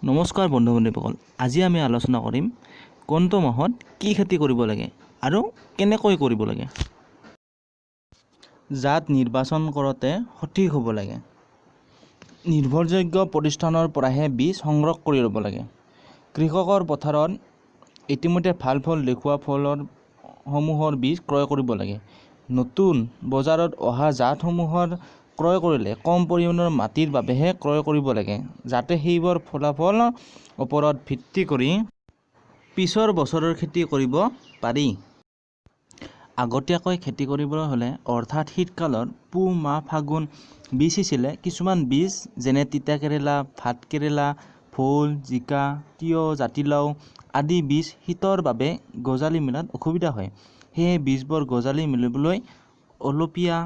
নমস্কাৰ বন্ধু বান্ধৱীসকল, আজি আমি আলোচনা কৰিম কোনটো মাহত কি খেতি কৰিব লাগে আৰু কেনেকৈ কৰিব লাগে। জাত নিৰ্বাচন কৰোঁতে সঠিক হ'ব লাগে। নিৰ্ভৰযোগ্য প্ৰতিষ্ঠানৰ পৰাহে বীজ সংগ্ৰহ কৰি ল'ব লাগে। কৃষকৰ পথাৰত ইতিমধ্যে ভাল ফল দেখুওৱা ফলৰ সমূহৰ বীজ ক্ৰয় কৰিব লাগে। নতুন বজাৰত অহা জাতসমূহৰ ক্ৰয় কৰিলে কম পৰিমাণৰ মাটিৰ বাবেহে ক্ৰয় কৰিব লাগে, যাতে সেইবোৰ ফলাফলৰ ওপৰত ভিত্তি কৰি পিছৰ বছৰৰ খেতি কৰিব পাৰি। আগতীয়াকৈ খেতি কৰিবলৈ হ'লে, অৰ্থাৎ শীতকালত পুহ মাহ ফাগুন বীজ সিঁচিলে কিছুমান বীজ যেনে তিতা কেৰেলা, ভাত কেৰেলা, ভোল, জিকা, তিয়ঁহ, জাতিলাও আদি বীজ শীতৰ বাবে গজালি মেলাত অসুবিধা হয়। সেয়ে বীজবোৰ গজালি মেলিবলৈ অলপীয়া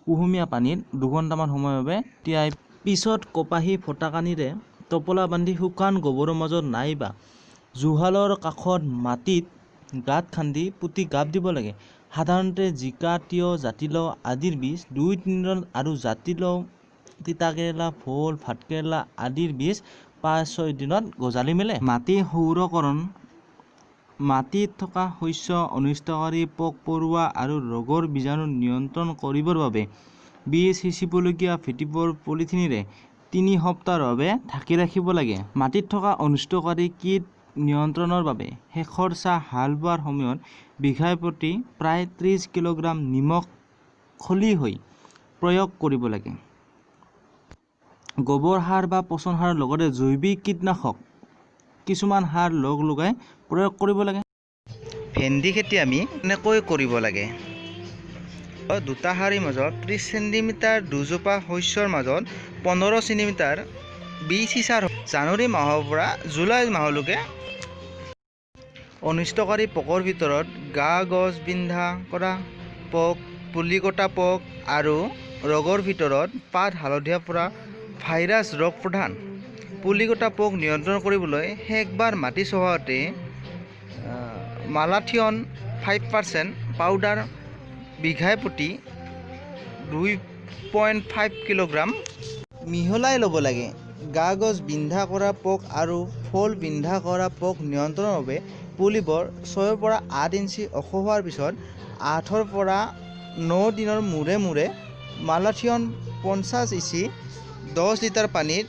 কুহুমীয়া পানীত 2 ঘণ্টামান সময়ৰ বাবে তিয়াই পিছত কপাহী ফটাকানিৰে টোপোলা বান্ধি শুকান গোবৰৰ মাজত নাইবা জুহালৰ কাষত মাটিত গাঁত খান্দি পুতি গাপ দিব লাগে। সাধাৰণতে জিকা, তিয়ঁহ, জাতিলাও আদিৰ বীজ 2-3 দিনত আৰু জাতিলাও, তিতাকেৰেলা, ভোল, ভাতকেৰেলা আদিৰ বীজ 5-6 দিনত গজালি মেলে। মাটি সৌৰকৰণ, মাটিত থকা শস্য অনিষ্টকাৰী পোক-পৰুৱা আৰু ৰোগৰ বীজাণু নিয়ন্ত্ৰণ কৰিবৰ বাবে বীজ সিঁচিবলগীয়া ভেটিবোৰ পলিথিনেৰে 3 সপ্তাহৰ বাবে ঢাকি ৰাখিব লাগে। মাটিত থকা অনিষ্টকাৰী কীট নিয়ন্ত্ৰণৰ বাবে শেষৰ চাহ হাল বোৱাৰ সময়ত বিঘাই প্ৰতি প্ৰায় 30 কিলোগ্ৰাম নিমখ খলিহৈ প্ৰয়োগ কৰিব লাগে। গোবৰ সাৰ বা পচন সাৰৰ লগতে জৈৱিক কীটনাশক কিছুমান সাৰ লগ লগাই প্ৰয়োগ কৰিব লাগে। ভেন্দি খেতি আমি কেনেকৈ কৰিব লাগে? দুটা শাৰীৰ মাজত 30 চেণ্টিমিটাৰ, দুজোপা শস্যৰ মাজত 15 চেণ্টিমিটাৰ। বীজ সিঁচাৰ জানুৱাৰী মাহৰ পৰা জুলাই মাহলৈকে। অনিষ্টকাৰী পোকৰ ভিতৰত গা গছ বিন্ধা কৰা পোক, পুলি কটা পোক আৰু ৰোগৰ ভিতৰত পাত হালধীয়া পৰা ভাইৰাছ ৰোগ প্ৰধান। পুলি কটা পোক নিয়ন্ত্ৰণ কৰিবলৈ শেষবাৰ মাটি চহাওঁতে মালাথিয়ন 5% পাউডাৰ বিঘাই প্ৰতি 2.5 কিলোগ্ৰাম মিহলাই ল'ব লাগে। গা গছ বিন্ধা কৰা পোক আৰু ফল বিন্ধা কৰা পোক নিয়ন্ত্ৰণৰ বাবে পুলিবোৰ 6ৰ পৰা 8 ইঞ্চি ওখ হোৱাৰ পিছত 8ৰ পৰা 9 দিনৰ মূৰে মূৰে মালাথিয়ন 50 ইচি 10 লিটাৰ পানীত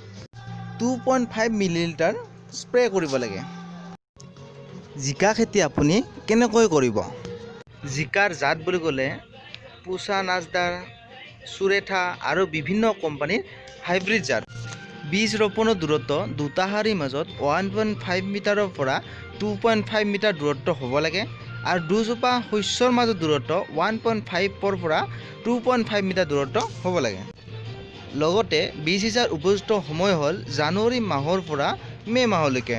2.5 মিলিলিটাৰ স্প্ৰে কৰিব লাগে। জিকা খেতি আপুনি কেনেকৈ কৰিব? জিকাৰ জাত বুলি ক'লে পুছা নাজদাৰ, চুৰেঠা আৰু বিভিন্ন কোম্পানীৰ হাইব্ৰিড জাত। বীজ ৰোপণৰ দূৰত্ব দুটা শাৰীৰ মাজত 1.5 মিটাৰৰ পৰা 2.5 মিটাৰ দূৰত্ব হ'ব লাগে আৰু দুজোপা শস্যৰ মাজত দূৰত্ব 1.5ৰ পৰা 2.5 মিটাৰ দূৰত্ব হ'ব লাগে। লগতে বীজ সিঁচাৰ উপযুক্ত সময় হ'ল জানুৱাৰী মাহৰ পৰা মে' মাহলৈকে।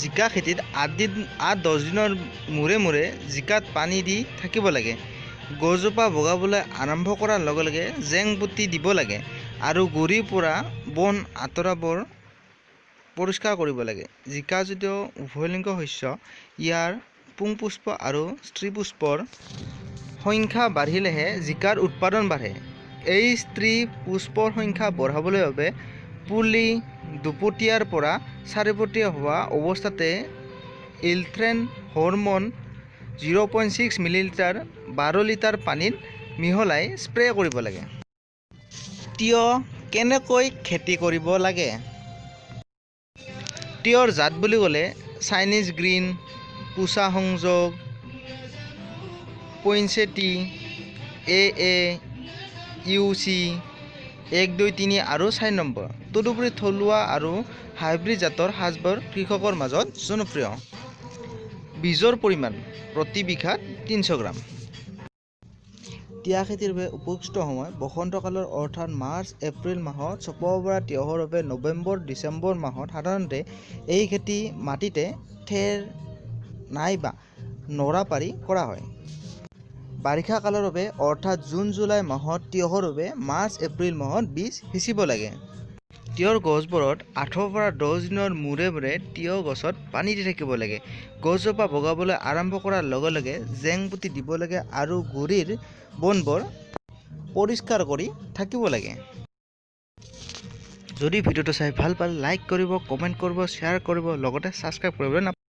জিকা খেতিত 8 দিন, 8-10 দিনৰ মূৰে মূৰে জিকাত পানী দি থাকিব লাগে। গছজোপা বগাবলৈ আৰম্ভ কৰাৰ লগে লগে জেং পুতি দিব লাগে আৰু গুৰিৰ পৰা বন আঁতৰাবোৰ পৰিষ্কাৰ কৰিব লাগে। জিকা যদিও উভয়লিংগ শস্য, ইয়াৰ পুংপুষ্প আৰু স্ত্ৰীপুষ্পৰ সংখ্যা বাঢ়িলেহে জিকাৰ উৎপাদন বাঢ়ে। এই স্ত্ৰী পুষ্পৰ সংখ্যা বঢ়াবলৈ বাবে পুলি দুপটীয়াৰ পৰা চাৰিপটীয়া হোৱা অৱস্থাতে ইলথ্ৰেন হৰম'ন 0.6 মিলিলিটাৰ 12 লিটাৰ পানীত মিহলাই স্প্ৰে কৰিব লাগে। তিয়ঁহ কেনেকৈ খেতি কৰিব লাগে? তিয়ঁহৰ জাত বুলি ক'লে চাইনিজ গ্ৰীণ, পুছা সংযোগ, পইনচেটি, এ এ ইউ চি 1, 2, 3 আৰু 4 নম্বৰ। তদুপৰি থলুৱা আৰু হাইব্ৰিড জাতৰ সাজবোৰ কৃষকৰ মাজত জনপ্ৰিয়। বীজৰ পৰিমাণ প্ৰতি বিঘাত 300 গ্ৰাম। তিয়ঁহ খেতিৰ বাবে উপযুক্ত সময় বসন্তকালৰ, অৰ্থাৎ মাৰ্চ এপ্ৰিল মাহত চপোৱাব পৰা তিয়ঁহৰ বাবে নৱেম্বৰ ডিচেম্বৰ মাহত। সাধাৰণতে এই খেতি মাটিতে খেৰ নাইবা নৰা পাৰি কৰা হয়। বাৰিষা কালৰ বাবে, অৰ্থাৎ জুন জুলাই মাহত তিয়ঁহৰ বাবে মাৰ্চ এপ্ৰিল মাহত বীজ সিঁচিব লাগে। তিয়ঁহৰ গছবোৰত 8ৰ পৰা 10 দিনৰ মূৰে মূৰে তিয়ঁহ গছত পানী দি থাকিব লাগে। গছজোপা বগাবলৈ আৰম্ভ কৰাৰ লগে লগে জেং পুতি দিব লাগে আৰু গুৰিৰ বনবোৰ পৰিষ্কাৰ কৰি থাকিব লাগে। যদি ভিডিঅ'টো চাই ভাল পালে, লাইক কৰিব, কমেণ্ট কৰিব, শ্বেয়াৰ কৰিব, লগতে ছাবস্ক্ৰাইব কৰিবলৈ নাপাহৰিব।